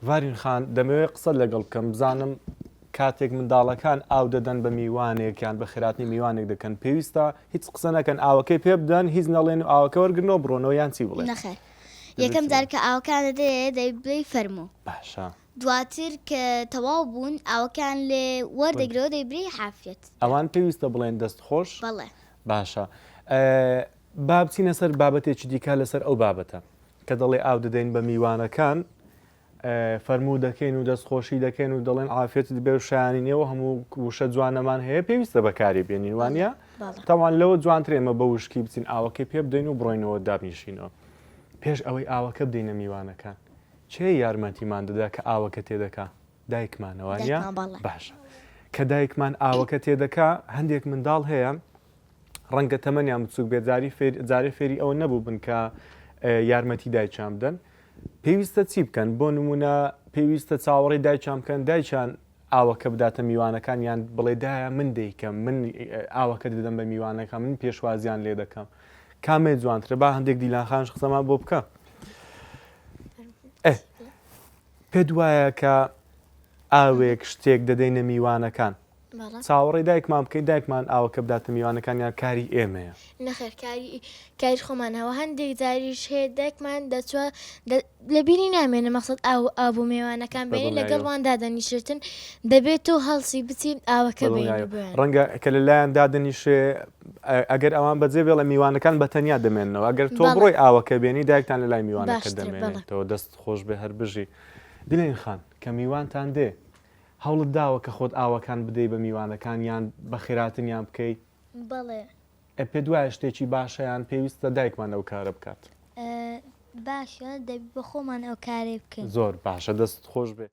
ڤارین خان دەمەوێت قسەت لەگەڵ بکەم بزانم کاتێک منداڵەکان ئاو دەدەن بە میوانێک یان بە خێراتنی میوانێک دەکەن پێویستە هیچ قسە نەکەن ئاوەکەی پێ بدەن هیچ نەڵێن و ئاوەکە وەرگرنەوە بڕۆنەوە یان چی بڵێن؟ نەخێر یەکەم جار کە ئاوەکان دەدەیێ دەی بڵێی فەرموو. باشە. دواتر کە تەواو بوون ئاوەکان لێ وەردەگرەوە دەی برێی عافیەت. ئەوان پێویستە بڵێن دەست خۆش؟ بەڵێ. باشە با بچینە سەر بابەتێکی دیکە لەسەر ئەو بابەتە کە دەڵێ ئاو دەدەین بە میوانەکان فەرموو دەکەین و دەستخۆشی دەکەین و دەڵێن عافێتت بێ و شایانی نییە و هەموو وشە جوانەمان هەیە پێویستە بەکاری بێنین وانە تاوان لەوە جوانتر ئێمە بە وشکی بچین ئاوەکەی پێ بدەین و بڕۆینەوە دابنیشینەوە پێش ئەوەی ئاوەکە بدەینە میوانەکان چێ یارمەتیمان دەدا کە ئاوەکە تێدەکا دایکمانە وانە باشە کە دایکمان ئاوەکە تێدەکا هەندێک منداڵ هەیە ڕەنگە تەمەنیان بچوک بێت جاری فێر جارێ فێری ئەوە نەبووبن کە یارمەتی دایکیان بدەن پێویستە چی بکەن بۆ نمونە پێویستە چاوەڕێی دایکیان بکەن دایکیان ئاوەکە بداتە میوانەکان یان بڵێ دایە من دەیکەم من ئاوەکە دەدەم بە میوانەکە من پێشوازیان لێ دەکەم کامێ جوانترە با هەندێک دیلان خانش قسەمان بۆ بکە پێت وایە کە ئاوێک شتێک دەدەینە میوانەکان چاوەڕێی دایکمان بکەین دایکمان ئاوەکە بداتە میوانەکان یان کاری ئێمەیە؟ نەخێر کاری کاری خۆمانەوە هەندێک جاریش هەیە دایکمان دەچوە لە بیری نامێنە مەقسەد ئاو ئاو بۆ مێوانەکان بێنێ لەگەڵمان دادەنیشتن دەبێت تۆ هەڵسی بچی ئاوەکە بێنی بۆیان. ڕەنگە کە لەلایان دادەنیشێ ئەگەر ئەوان بەجێ بێڵە میوانەکان بە تەنیا دەمێننەوە ئەگەر تۆ بڕۆی ئاوەکە بێنی دایکتان لە لای میوانەکە دەمێنێتەوە دەست خۆش بێ هەر بژی دلێن خان کە میوانتان دێ هەوڵت داوە کە خۆت ئاوەکان بدەی بە میوانەکان یان بەخێراتنیان بکەی؟ بەڵێ. ئە پێت وایە شتێکی باشە یان پێویستە دایکمان ئەو کارە بکات؟ باشە دەبی بە خۆمان ئەو کارەی بکەین. زۆر باشە دەستت خۆش بێ.